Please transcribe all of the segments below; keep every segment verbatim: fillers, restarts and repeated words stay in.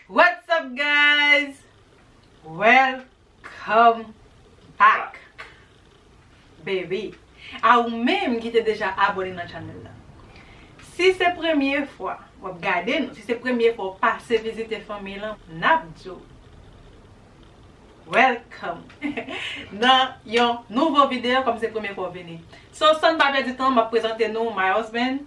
What's up, guys? Welcome back, baby. A ou menm ki te deja abòne nan channel la. Si se premye fwa w ap gade nou, si se premye fwa w pase vizite fanmi lan, n ap di w welcome nan yon nouvo videyo kòm se premye fwa w vini. So, san n pa pèdi tan, m ap prezante nou my husband,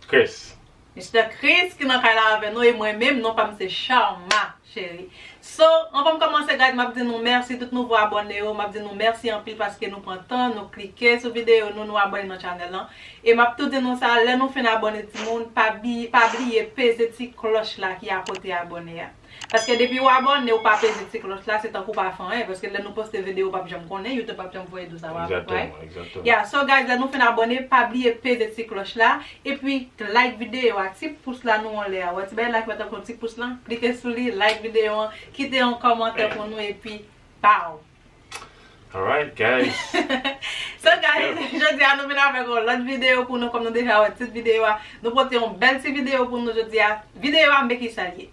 Chris. Mister Chris ki nan kay la avè nou, e mwen menm, non pa m se Sharma, cheri. So, anvan m kòmanse, guys, m ap di nou mèsi tout nouvo abòne yo, m ap di nou mèsi anpil paske nou pran tan, nou klike sou videyo nou, nou abòne nan channel lan. E m ap tou di nou sa, lè nou fin abòne timoun, pa bi-, pa bliye peze ti klòch la ki akote abòne a. Paske depi w abòne, ou pa peze ti klòch la, se tankou w pa fè anyen. Paske lè nou poste videyo, ou p ap janm konnen, YouTube p ap janm voye di w sa w ap fè. Egzakteman, egzakteman. Yeah, so guys, lè nou fin abòne, pa bliye peze ti klòch la. Epi, like videyo a, ti pous la nou anlè a. Wè ti bagay la ki pa t ap yon ti pous lan? Klike sou li, like videyo an, kite yon kòmantè pou nou, epi, pow! Alright, guys. So, guys, jodi a nou vin avèk yon lòt videyo pou nou, kòm nou deja wè tit videyo a. Nou pote yon bèl ti videyo pou nou jodi a. Videyo a, men kisa l ye.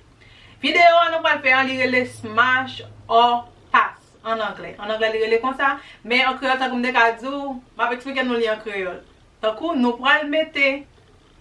Videyo a nou pral fè an, li rele Smash or Pass an anglè. An anglè, li rele konsa, men an kreyòl, tankou m te ka di w, m ap eksplike nou li an kreyòl. Tankou, nou pral mete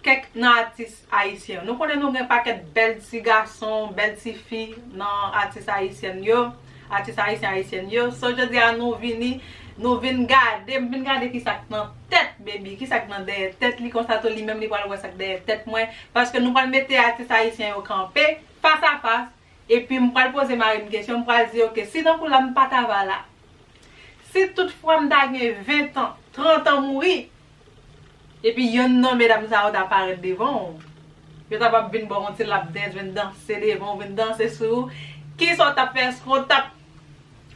kèk nan atis ayisyen yo. Nou konnen nou gen pakèt bèl ti gason, bèl ti fi nan atis ayisyèn yo, atis ayisyen, ayisyèn yo. So, jodi a, nou vini, nou vin gade, m vin gade kisa k nan tèt baby, kisa k nan dèyè tèt li, konsa tou li menm li pral wè sa k dèyè tèt mwen. Paske nou pral mete atis ayisyen yo kanpe, fas a fas, epi m pral poze mari m kesyon, m pral di, ok, si tankou la m pa t ava la, si tout fwa m ta gen ven tan, trant an mouri, epi yonn nan medam sa yo ta parèt devan w, yo ta p ap vin ba w yon ti lap dance, vin danse devan w, vin danse sou ou, kisa w t ap fè? Èske w t ap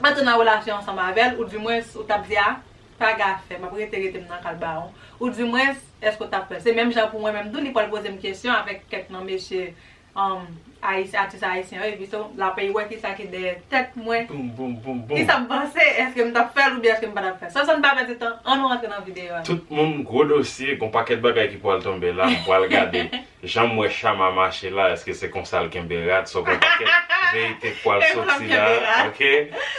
antre nan relasyon ansanm avè l, oudimwens, ou t ap di, a, pa gen afè, m ap rete, rete m nan kal bawon, oudimwens, èske w t ap fè l? Se menm jan pou mwen menm tou, li pral poze m kesyon avèk kèk nan mesye, um, ayis-, atis ayisyen yo, epi so, l ap wè kisa ki dèyè tèt mwen. Boum, boum, boum, boum. Kisa m panse? Èske m t ap fè l oubyen èske m pa t ap fè l? San, san n pa pèdi tan, ann nou rantre nan videyo a. Tout moun, gwo dosye, gon pakèt bagay ki pral tonbe la, m pral gade. Jan m wè Chama mache la, èske se konsa l kenbe rad? So, gon pakèt verite k pral soti la, ok?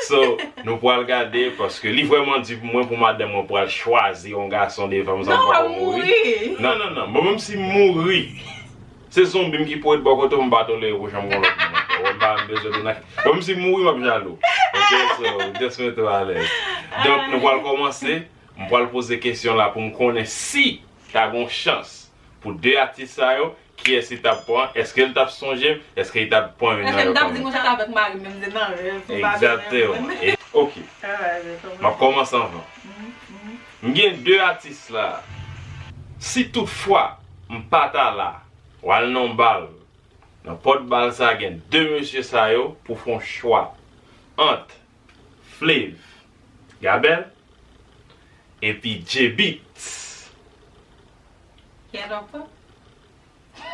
So, nou pral gade, paske li vrèman di pou mwen, pou madanm mwen pral chwazi yon gason devan m, san m poko mouri. Non, non, non, mwen menm si m mouri, se zonbi m ki pou ret bò kote w, m pa tolere pou janm gon lòt moun ankò. Mwen pa bezwen vin ak, mwen menm si m mouri, m ap jalou. Ok, so, just mete w alèz. Donk, nou pral kòmanse. M pral poze kesyon la pou m konnen si ta gon chans pou de atis sa yo, kiyès li t ap pran? Èske l t ap sonje m? Èske li t ap pran youn nan yo kanmenm? Èske m t ap di konsa avèk mari m, menm di nan rèv, m pa bezwen. Egzakteman. E, ok. M ap kòmanse anvan. M gen de atis la. Si tout fwa m pa ta la, w al nan bal. Nan pòt bal sa, gen de mesye sa yo pou fè yon chwa ant Flav Gabel epi J-Beatz. Kiyès w ap pran?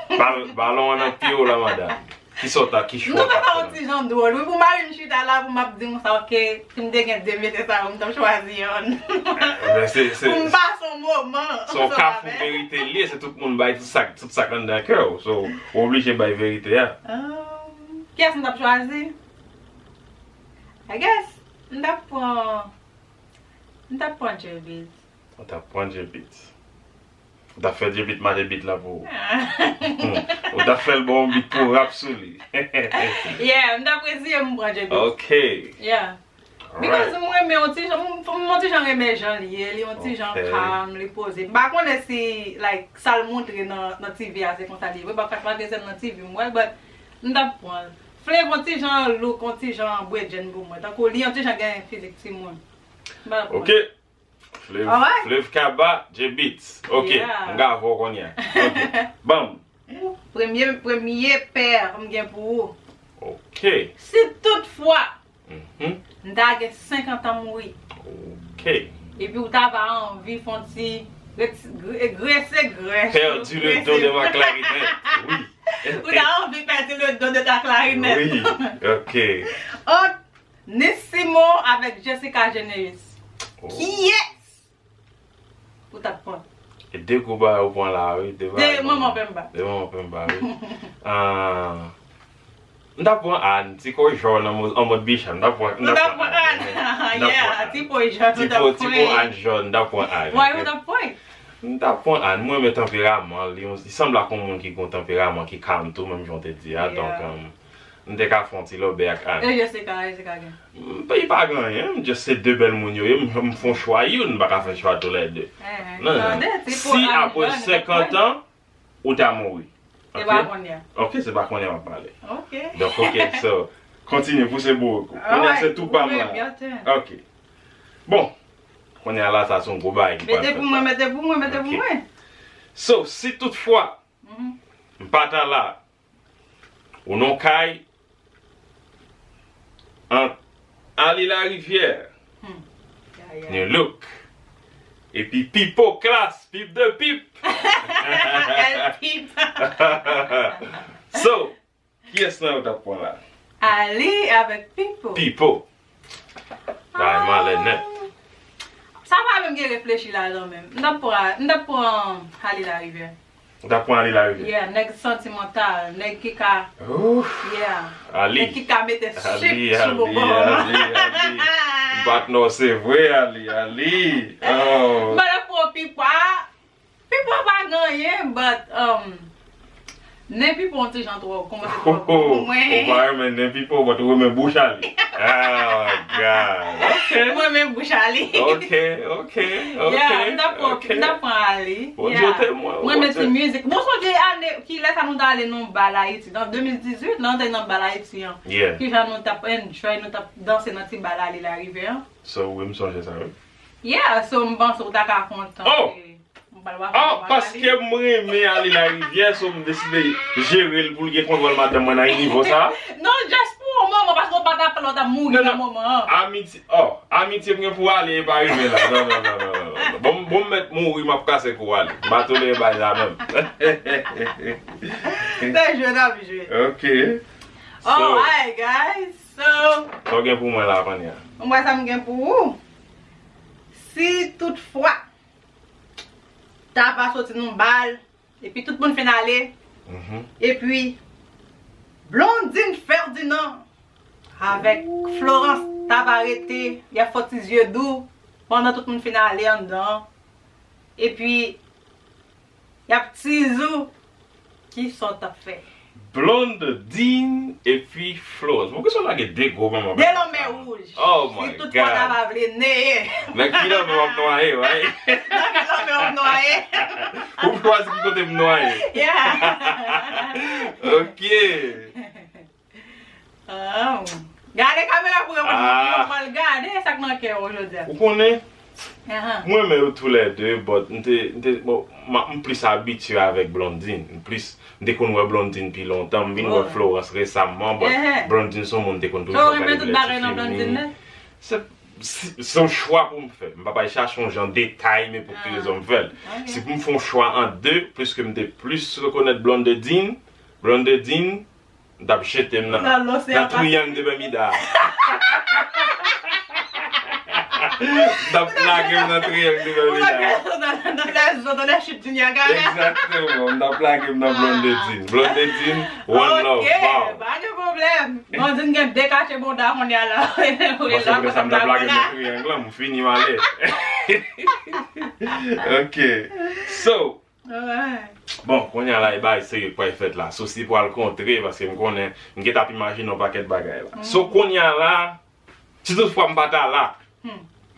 Bal-, balon an nan pye w la, madanm. Kisa w ta, ki chwa w ta fè la? Nou fè sa yon ti jan dwòl, wi, pou mari m chita la, pou m ap di konsa, ok, si m te gen de mesye sa yo, m t ap chwazi yonn. Ebyen, se, se, pou m pase yon moman ansanm avè l. Se yon kafou verite l ye, se tout moun bay tout sa, tout sa k anndan kè w. So, ou oblije bay verite a. Ah, kiyès m t ap chwazi? I guess, m t ap pran, m t ap pran J-Beatz. Ou t ap pran J-Beatz. Ou t ap fè J-Beatz mache beat la pou ou. Hmm. Ou t ap fè l ba w yon beat pou w rap sou li. Yeah, m t ap eseye m pran J-Beatz. Ok. Yeah. Because m renmen yon ti jan, m, m yon ti jan renmen jan li ye, li yon ti jan calm, li poze. M pa konnen si, like, sa l montre nan, nan T V a, se konsa li ye. Wi, pa, pa, pa gen sèl nan T V m wè, but m t ap pran l. Flav yon ti jan look, yon ti jan bredjenn pou mwen. Tankou li yon ti jan gen fizik timoun. M pa t ap pran l. Ok. Flav, Flav Kaba, J-Beatz. Ok, m ka avè w kounye a. Ok. Ban m. Premye, premye pè m gen pou ou. Ok. Si tout fwa m ta gen senkant an mouri. Ok. Epi ou ta va anvi fè yon ti ret-, gre-, grese grès. Perdu le don de ma clarinette. Wi. Ou ta anvi perdu le don de ta clarinette. Wi, ok. Ant Nissimo avèk Jessica Geneus. Oh. Kiyès ou t ap pran? E de gwo bagay ou pran la, wi. De bagay manman penba. De manman penba, wi. Ah, M t ap pran Ann, ti po jòn an mòd, an mòd Bicha, m t ap pran, m t ap pran Ann. M t ap pran Ann. Yeah, ti po jòn, m t ap pran. Ti po Ann jòn, m t ap pran Ann. Why ou t ap pran? M t ap pran Ann, mwen renmen tanperaman li, li sanble ak yon moun ki gen yon tanperaman ki kalm tou, menm jan w te di a, donk, um, m te ka fè yon ti lòbèy ak Ann. E Jessica, Jessica gen? M, li pa gen anyen, m just se de bèl moun yo ye, m, m fè yon chwa youn, m pa ka fè chwa toulède. Non, non. Si apre senkant an, ou ta mouri. Se pa kounye a. Ok, se pa kounye a m ap pale. Ok. Donk, ok, so, kontinye, pouse bourek ou. Kounye a se tou pa m la. Ok. Bon, kounye a la, sa se yon gwo bagay ki pral fèt la. Mete pou mwen, mete pou mwen, mete pou mwen. So, si toutfwa, m pa ta la, ou nan kay, ant Ali Larivière, New Look, epi Pipo Klass, Pip de Pip. Pip. So, kiyès nan yo t ap pran la? Ali avèk Pipo. Pipo. Bagay malè nèt. Sa pa menm gen reflechi ladan menm. M t ap pran, m t ap pran Ali Larivière. Ou t ap pran Ali Larivière? Yeah, nèg santimantal, nèg ki ka, yeah, nèg ki ka mete sik sou bobo. Ali, Ali, Ali. M pa t non, se vre, Ali, Ali. Oh. M pa t ap pran Pipo. Pipo pa gen anyen, but, um, nen Pipo yon ti jan twò, kòmanse twò gwo pou mwen. Ou pa renmen nen Pipo, but ou renmen bouch Ali. Oh, God. Ok. Mwen renmen bouch Ali. Ok, ok, ok. Yeah, m t ap pran, m t ap pran Ali. Bon, yeah. Mwen renmen ti mizik. Bon, sonje ane, kilè sa nou t ale nan bal Ayiti, nan de mil dizuit, lè nou te nan bal Ayiti an. Yeah. Kijan nou t ap enjoy, nou t ap danse nan ti bal Ali Larivière an. So, wi, m sonje sa, wi. Yeah, so m panse ou ta ka kontan. Oh! Ah, paske m renmen Ali Larivière, so m deside jere l pou l gen kontwòl madanm mwen nan nivo sa. Non, just pou yon moman, paske ou pa t ap, ou t ap mouri nan moman an. Amitye, oh, amitye m gen pou Ali, e pa rive la. Non, non, non, non, non, non. Bon, bon, m mèt mouri, m ap kase kou Ali. M pa tolere bagay sa menm. Se jwe n ap jwe. Ok. So, alright, guys. So, sa w gen pou mwen la, Panya? Mwen, sa m gen pou ou. Si toutfwa ta va soti nan bal, epi tout moun fin ale, epi Blondine Ferdinand avèk Florence ta va rete, y ap fè ti zye dou pandan tout moun fin ale anndan an, epi y ap tiz ou, kisa w t ap fè? Blondine epi Florence. Bon, kisa w lage de gwo manman? De lanmè wouj. Oh my God. Si tout fwa ta va vle neye. Nan ki lanmè w ap nwaye, wi? Nan ki lanmè w ap nwaye? Ou chwazi ki kote m nwaye. Yeah. Ok. Oh. Gade kamera pou yo wè moun yo pral gade sa k nan kè w jodi a. Ou konnen, mwen renmen yo toulède, but m te, m te, bon, m, m plis abitye avèk Blondine. M plis, m te konn wè Blondine pi lontan. M vin wè Florence resamman, but Blondine se yon moun m te konn toujou gade lè ti fim li. Se, se, se yon chwa pou m fè. M p ap al chache yon jan detay, men pou ki rezon m fè l. Si pou m fè yon chwa ant de, piske m te plis rekonèt Blondedine, Blondedine, m t ap jete m nan, nan triyang de Bèmida. M t ap lage m nan triyang de Bèmida. Dans la zone de la chute du Niagara. Exactement. M t ap lage m nan Blondedine. Blondedine, one love. Ok, pa gen pwoblèm. Blondedine gen de kache bonda kounye a la. Paske m te sa m t ap lage m nan triyang lan, m fini m ale. Ok. So, bon, kounye a la, e bagay serye k pral fèt la. Sousi pral kontre, paske m konnen, m gentan ap imajine yon pakèt bagay la. So, kounye a la, si toutfwa m pa ta la,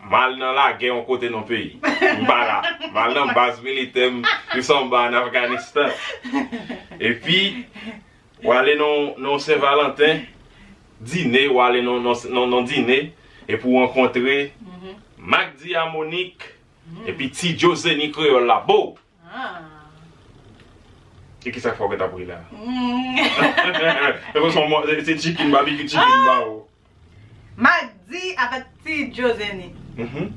m al nan lagè yon kote nan peyi. M pa la. M al nan baz militè m, m sanba an Afganistan. Epi, w ale nan, nan Sen Valanten, dine, w ale nan, nan, nan, nan dine, epi w rankontre Magdi a Monique, epi Ti Joe Zenny Kreyòl la. Bo! Ah. E kisa k fè w gentan ap ri la? Mm. Tankou se yon mò-, se chicken, barbecue chicken m ba ou. Magdi avèk Ti Joe Zenny. Mhm.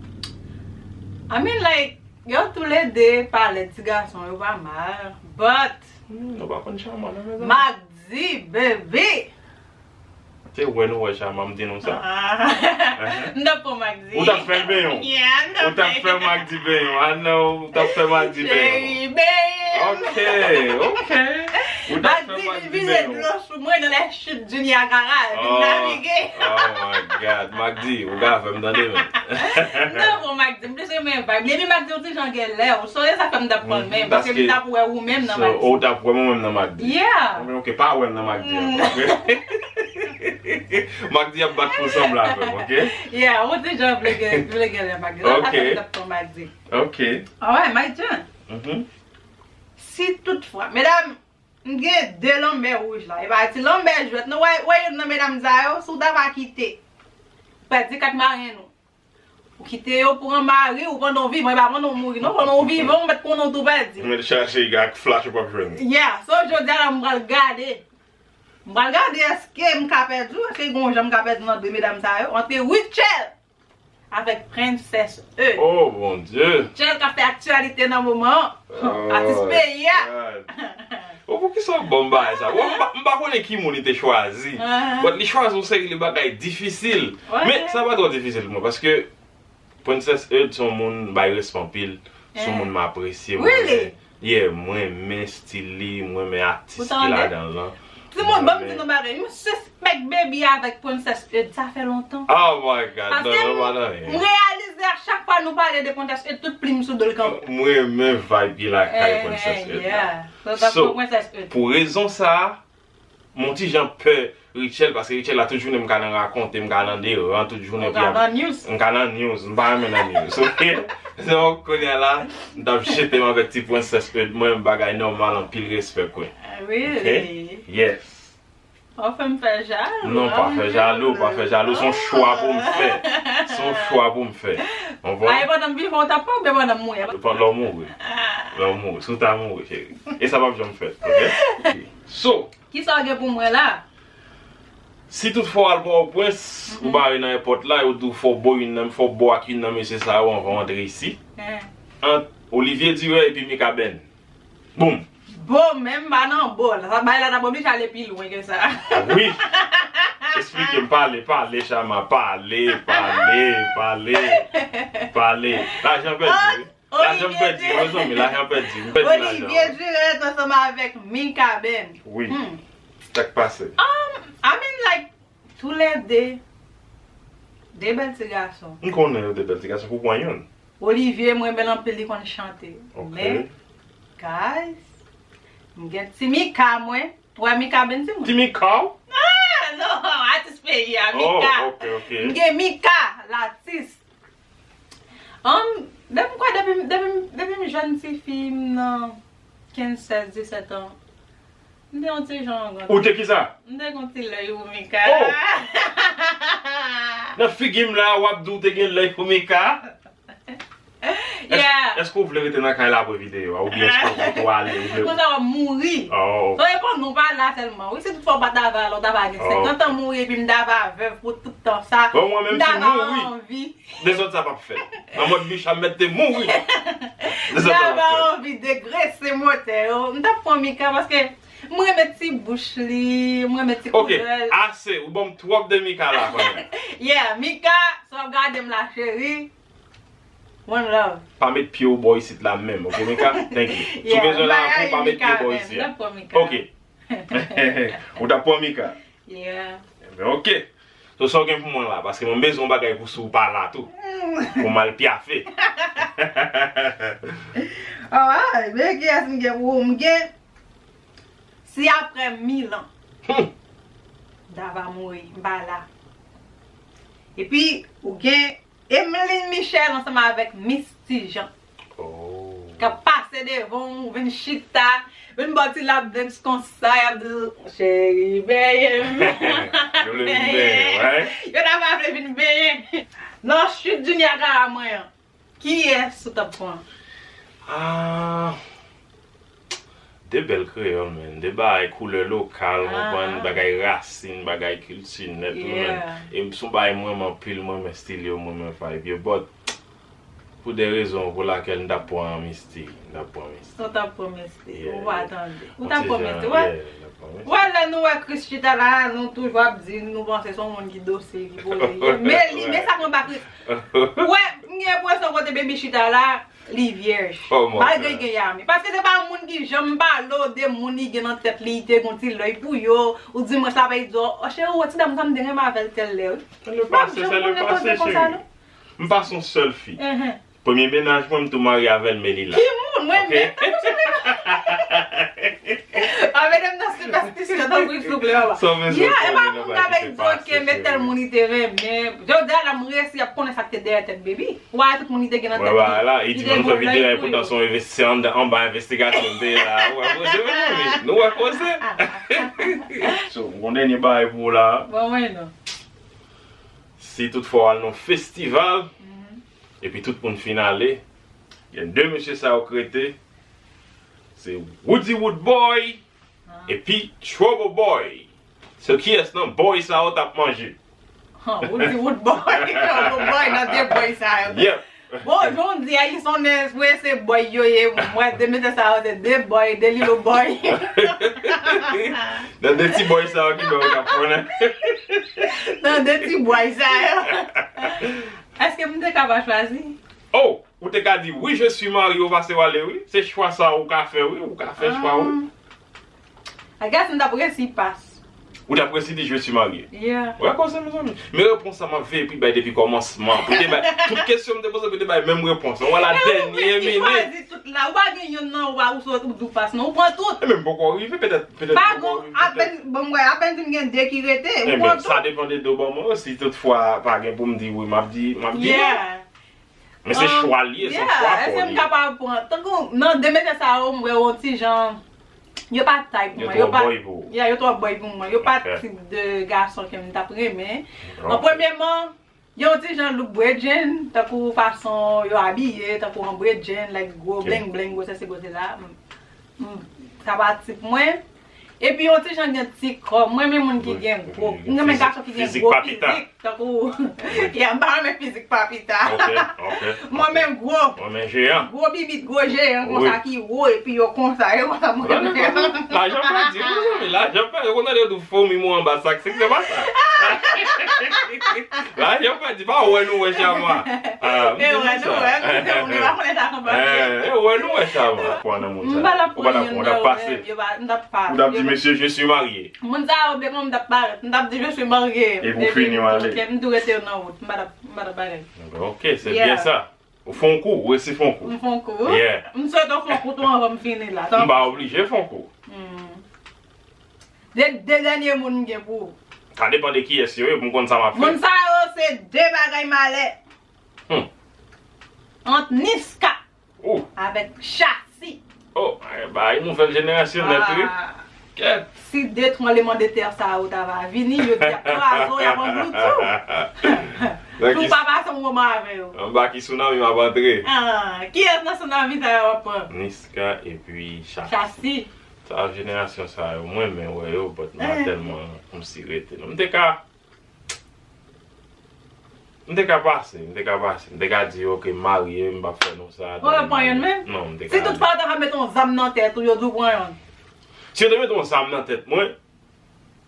I mean, like, yo toulède pa lèd, ti gason, yo pa mal. But, hmm, nou pa konn Chama, non, mezanmi. Magdi, baby! Te wè nou wè Chama, m di nou sa. Ah. M t ap pran Magdi. Ou t ap fè l benyon. Yeah, m t ap fè. Ou t ap fè Magdi benyon. I know, ou t ap fè Magdi benyon. Cheri, babe. Ok, ok. Ou t ap fè Magdi vin vide dlo sou mwen dans les chutes du Niagara, vin navige. Oh my God, Magdi, ou ka fè m tande menm. Non, bon, Magdi, m plis renmen vibe. Depi Magdi, yon ti jan gen lè, ou sonje sa fè m t ap pran l menm, paske m t ap wè ou menm nan Magdi. Ou t ap wè mwen menm nan Magdi. Yeah. Ok, ok, pa wè m nan Magdi ankò. Magdi ap bat pou sanble avè m, ok? Yeah, ou ti jan vle gen, vle gen lè Magdi. Sa, sa fè m t ap pran Magdi. Ok. Alright, my turn. Si toutfwa, medam, m gen de lanmè wouj la. E pa ti lanmè jwèt, non, wè, wè youn nan medam sa yo, si w ta va kite, pèdi kat marenn ou. Ou kite yo pran mari ou pandan w vivan, e pa pandan w mouri, non, pandan w vivan, ou mèt konnen w tou pèdi. Ou mèt chache ak flach ou p ap jwenn. Yeah, so jodi a la, m pral gade. M pral gade èske m ka pèdi w, èske gen yon jan m ka pèdi w nan de medam sa yo, antre Rutshelle avèk Princess Eud. Oh, Bondye! Rutshelle k ap fè aktyalite nan moman an. Atis peyi a. Oh, poukisa w ban m bagay sa? Bon, m pa, m pa konnen ki moun li te chwazi. But li chwazi yon seri de bagay difisil. Men sa pa twò difisil pou mwen, paske Princess Eud se yon moun m bay respè anpil, se yon moun m apresye, mwen renmen, yeah, mwen renmen stil li, mwen renmen atis ki ladan l lan. Timoun, ban m di nou bagay, m sispèk Baby avèk Princess Eud, sa fè lontan. Oh my God, non, non, pa nan anyen. M reyalize a chak fwa nou pale de Princess Eud, tout plim sou do l kanpe. Mwen renmen vibe ki lakay Princess Eud la. So, pou rezon sa a, m yon ti jan pè Rutshelle, paske Rutshelle la tout jounen m ka nan rakonte, m ka nan deran tout jounen pou y ap, m ka nan news, m pa renmen nan news, ok? Donk, kounye a la, m t ap jete m avèk ti Princess Eud, mwen, bagay nòmal, anpil respè, kwen. Really? Yes. Ou fè m fè jalou. Non, pa fè jalou, pa fè jalou, se yon chwa pou m fè. Se yon chwa pou m fè. Ou konprann? Ay, pandan m vivan, ou t ap pran oubyen pandan m mouri? Pandan w mouri. Lè w mouri, si w ta mouri, cheri. E sa p ap janm fèt, ok? So, kisa w gen pou mwen la? Si toutfwa w al Pòtoprens, ou bare nan èpòt la, yo di w fò w bo youn nan, fò w bo ak youn nan mesye sa yo anvan w antre isi. Ant Olivier Durand epi Mikaben. Boum! Bo, men m pa nan bo la. Sa bay la t ap oblije ale pi lwen ke sa. Wi! Eksplike m, pale, pale, Chama, pale, pale, pale, pale. Lajan pèdi, wi. Lajan m pèdi, mezanmi, lajan pèdi, m pèdi lajan. Olivier Durand ansanm avèk Mikaben. Wi. Sa k pase? Um, I mean, like, toulède, de bèl ti gason. M konnen yo de bèl ti gason, pou pran youn. Olivier, m renmen l anpil, li konn chante. Ok. Men, guys, m gen Ti Mika, mwen. Ou wè Mikaben, timoun? Ti Mika? Ah, non, atis peyi a, Mika. Oh, ok, ok. M gen Mika, latis. Um, depi m kwè, depi, depi, depi m jèn tifi, m nan kenz, sèz, disèt an, m te yon ti jan granmoun. Ou te kisa? M te gen yon ti lèy pou Mika. Oh! Nan figi m la, w ap di w te gen lèy pou Mika? Yeah. Èske w vle rete nan kay la apre videyo a? Oubyen èske w vle tou ale? Ou vle... Konsa w ap mouri. Oh. So, e pa nou pa la sèlman. Wi, si toutfwa w pa t ava la, w t ava gen senkant an mouri, epi m t ava vèv pou tout tan sa. Bon, mwen menm, si m mouri, dezòd sa p ap fèt. An mòd Bicha mèt te mouri. M t ap anvi degrese motè yo. M t ap pran Mika paske m renmen ti bouch li, m renmen ti koulè l. Ok, ase, ou ban m twòp de Mika la, konnen. Yeah, Mika, si w ap gade m la, cheri. One love. Pa met pye w bò isit la menm, ok, Mika? Thank you. Si w bezwen lajan pou w pa met pye w bò isit a. Ok. Ou t ap pran Mika? Yeah. Ebyen, ok. So, sa w gen pou mwen la? Paske mwen bezwen yon bagay pou si w pa la tou. Pou m al pyafe. Alright, men kiyès m gen pou ou? M gen, si apre mil an, hmm, m ta va mouri, m pa la. Epi, ou gen Emeline Michel ansanm avèk Misty Jean. Oh. K ap pase devan w, vin chita, vin ba w ti lap dance konsa, y ap di, "Cheri, benyen m." Yo vle vin benyen, right? Yo ta va vle vin benyen. Nan chute du Niagara mwen an, kiyès ou t ap pran? Ah, de bèl kreyòl, man. De bagay koulè lokal, ou konprann, bagay rasin, bagay kilti nèt, ou konprann. E m, se yon bagay mwen renmen anpil, mwen renmen stil yo, mwen renmen vibe yo. But, pou de rezon pou lakèl m t ap pran Misty, m t ap pran Misty. Ou t ap pran Misty, ou pa tande. Ou t ap pran Misty, wè. Wè, lè nou wè Chris chita la, nou toujou ap di, nou panse se yon moun ki dose, ki poze. Men li, men sa k anba Chris. Wè, m gen enpresyon kote Baby chita la, Li vyèj. Oh, mon frè. Malgre l gen Yami. Paske se pa moun ki janm pale w de moun li gen nan tèt li, li te gon ti lèy pou yo. Ou dimanch la, pa di, "Oh, cheri, ou wè ti dam sa, m te renmen avè l tèl lè, wi." Se le pase, se le pase, cheri. M pa se yon sèl fi. Premye mennaj mwen, m tou marye avè l, men li la. Ki moun? Mwen menm, pa konn sa. A, medam nan sipèstisyon, tanpri, souple, papa. Ya, e pa moun k ap di, "Ok, men tèl moun li te renmen." Jodi a la, m resi ap konnen sa k te dèyè tèt baby. Ou pa wè tout moun li te gen nan tèt li. Li te gon lèy pou yo. Poutan se yon envesti-, anba envestigasyon m te ye la. Ou wè koze, mezanmi. Nou wè koze. So, m gon dènye bagay pou ou la. Bon, mwen non. Si toutfwa w al nan festival, epi tout moun fin ale, gen de mesye sa yo k rete, se Woody Woodboy epi Trouble Boy. Se kiyès nan boy sa yo t ap manje? Woody Woodboy, Trouble Boy nan de boy sa yo. Yep. Bon, jan w di a, li sonnen vre, se boy yo ye. Mwen, de mesye sa yo, se de boy, de lilo boy. Nan de ti boy sa yo ki bò yo t ap konnen. Nan de ti boy sa yo. Èske m te ka pa chwazi? Oh, ou te ka di, "Oui, je suis marié," ou pase w ale, wi. Se chwa sa ou ka fè, wi. Ou ka fè chwa, wi. I guess m t ap resi pas. Ou t ap resi di, "Je suis marié." Yeah. Ou wè koze, mezanmi. Men repons sa m ap veye pou bay depi kòmansman. Pou te bay tout kesyon m te poze, pou te bay menm repons. Ou wè la dènye minit. Ou chwazi tout la. Ou pa gen youn nan ou pa ou sot ou di w pas non. Ou pran tout. E menm poko rive, petèt, petèt poko rive, petèt. Bon, m wè, apèn di m gen de ki rete. Ou pran tout. Sa depann de do ban mwen. Si toutfwa pa gen pou m di wi, m ap di, m ap di non. Yeah. Men se chwa l ye, se yon chwa pa w li ye. Èske m kapab pran? Tankou nan de mesye sa yo, m wè yon ti jan, yo pa type pou mwen. Yo pa, yeah, yo twò boy pou mwen. Yo pa tip de gason ke m t ap renmen. An premyeman, yo yon ti jan look bredjenn, tankou fason yo abiye, tankou an bredjenn, like gwo bling bling, gwo sesi, gwo sela. Mm, sa pa tip mwen. Epi yon ti jan gen ti kò. Mwen renmen moun ki gen gwo, m renmen gason ki gen gwo fizik. Tankou, yeah, m pa renmen fizik papita. Mwen renmen gwo. Mwen renmen jeyan. Gwo bibit, gwo jeyan konsa ki wo, epi yo konsa, yo konsa mwen renmen. Lajan pa di, mezanmi, lajan pa, yo konn tande yo di foumi mwen anba sak, se ki se pa sa. Lajan pa di, pa wè nou wè chama. E wè nou wè, m di se moun ki pa konnen sa konpa. E wè nou wè chama. Ou pa t ap pran youn nan yo menm, yo pa, m t ap pa. Ou t ap di, "Monsieur, je suis marié." Moun sa yo, depi m t ap parèt, m t ap di, "Je suis marié." Epi w fini w ale. Epi m tou rete nan wout. M pa t ap, m pa t ap bagay. Ok, se byen sa. Ou fè yon kou, ou resi fè yon kou. M fè yon kou. Yeah. M swete w fè yon kou tou anvan m fini la. M pa oblije fè yon kou. Hmm. De, de dènye moun m gen pou ou. Sa depann de kiyès yo ye, pou m konn sa m ap fè. Moun sa yo se de bagay malè. Hmm. Ant Niska avèk Chasi. Oh, ay, bay nouvèl jenerasyon nèt, wi. Kèt. Si de tranblemanndetè sa yo ta va vini, yo di y ap kraze w, y ap anglouti w. Si w pa pase yon moman avè yo. Anba ki tsunami m ap antre? Ah, kiyès nan tsunami sa yo w ap pran? Niska epi Chasi. Chasi. Sa jenerasyon sa yo, mwen renmen wè yo, but m pa tèlman kòmsi rete non. M te ka M te ka pase, m te ka pase. M te ka di, "Ok, m marye, m p ap fè non sa." Ou pa pran youn menm? Non, m te ka. Si toutfwa yo ta ka mete yon zam nan tèt ou, yo di w pran youn. Si yo te mete yon zam nan tèt mwen,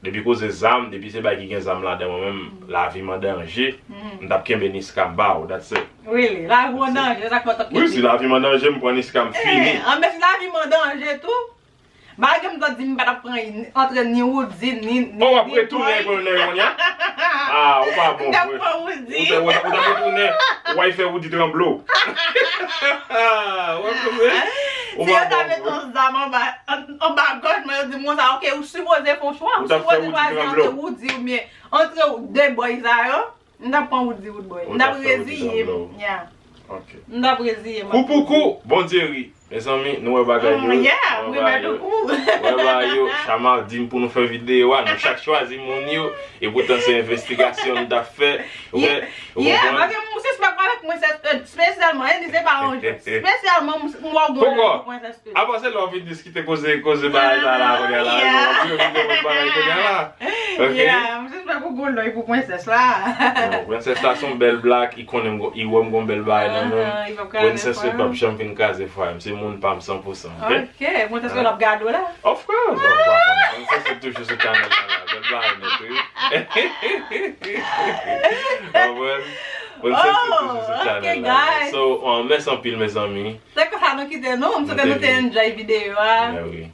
depi koze zam, depi se bagay ki gen zam ladan mwen menm, lavi m an danje, m t ap kenbe Niska m ba w, that's it. Really? Lavi w an danje, sa k fè w t ap kenbe? Wi, si lavi m an danje, m pran Niska m fini. Eh, anben si lavi m an danje tou, malgre m t ap di m pa t ap pran antre ni Woody, ni, ni, ni Boy. Oh, w ap retounen pran nèg kounye a? Ah, ou pa bon vre. M t ap pran Woody. Ou t ap retounen, w al fè Woody tranble w. Ou pa bon vre. Si yo ta met yon zam anba, an, anba gòj mwen, yo di m konsa, "Ok, ou sipoze fè yon chwa, ou sipoze chwazi antre Woody oubyen antre de boy sa yo." M t ap pran Woody, Woodboy. M t ap reziye m. Yeah. M t ap reziye m. Kou pou kou, Bondye ri. Mezanmi, nou wè bagay yo. Wè bagay yo. Wè bagay yo. Chama di m pou nou fè videyo a, nou chak chwazi moun yo. E poutan se envestigasyon nou t ap fè. Ou wè, ou konprann? Paske m sispèk avèk mwen, se, espesyalman, Andy, se pa yon jwèt. Espesyalman, m, m wè w gen yon lè pou Pwensès Andy. Apa se lè w vin diskite koze, koze bagay sa la, kounye a la, yo, yo vin demann bagay kounye a la. Ok. Yeah, m sispèk ou gon lòy pou Pwensès la. Non, Pwensès la se yon bèl black, i konnen m gon, i wè m gon bèl bagay nan men m. Pwensès yo p ap janm vin kraze fwaye m, se moun pa m san pou san, ok? Ok, Pwensès yo l ap gade w la. Of course, of course. Pwensès yo toujou sou chanèl la, la, bèl bagay nèt, wi. Konprann? Pwensès yo toujou sou chanèl la, la. So, Mèsi anpil, mezanmi. Se konsa nou kite nou. M swete nou te enjoy videyo a. Yeah, wi.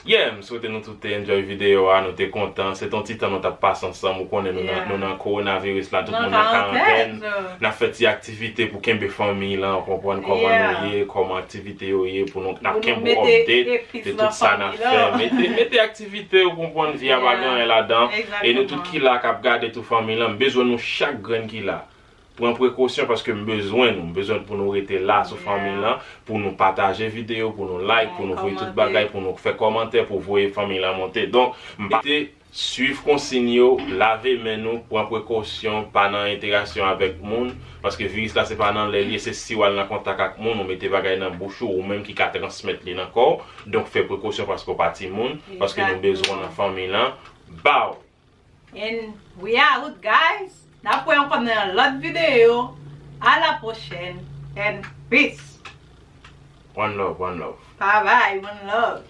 Yeah, m swete nou tout te enjoy videyo a, nou te kontan. Se t on ti tan nou t ap pase ansanm, ou konnen nou nan, nou nan kowonaviris la, tout moun nan karantèn. N ap fè ti aktivite pou kenbe fanmi lan, konprann kòman nou ye, kòman aktivite yo ye, pou nou, n ap kenbe w update de tout sa n ap fè. Mete, mete aktivite, ou konprann, vi a pa gen anyen ladan. E nou tout ki la k ap gade tou fanmi lan, m bezwen nou chak grenn ki la. Pran prekosyon paske m bezwen nou. M bezwen pou nou rete la sou fanmi lan, pou nou pataje videyo, pou nou like, pou nou voye tout bagay, pou nou fè kòmantè, pou voye fanmi lan monte. Donk, m pa te swiv konsiy yo, lave men nou, pran prekosyon, pa nan enteraksyon avèk moun, paske viris la se pa nan lè l ye, se si w al nan kontak ak moun, ou mete bagay nan bouch ou, ou menm ki ka transmèt li nan kò w. Donk, fè prekosyon paske w pa timoun, paske nou bezwen w nan fanmi lan. Bow! And we out, guys. N ap wè ankò nan yon lòt videyo. À la prochaine and peace. One love, one love. Bye bye, one love.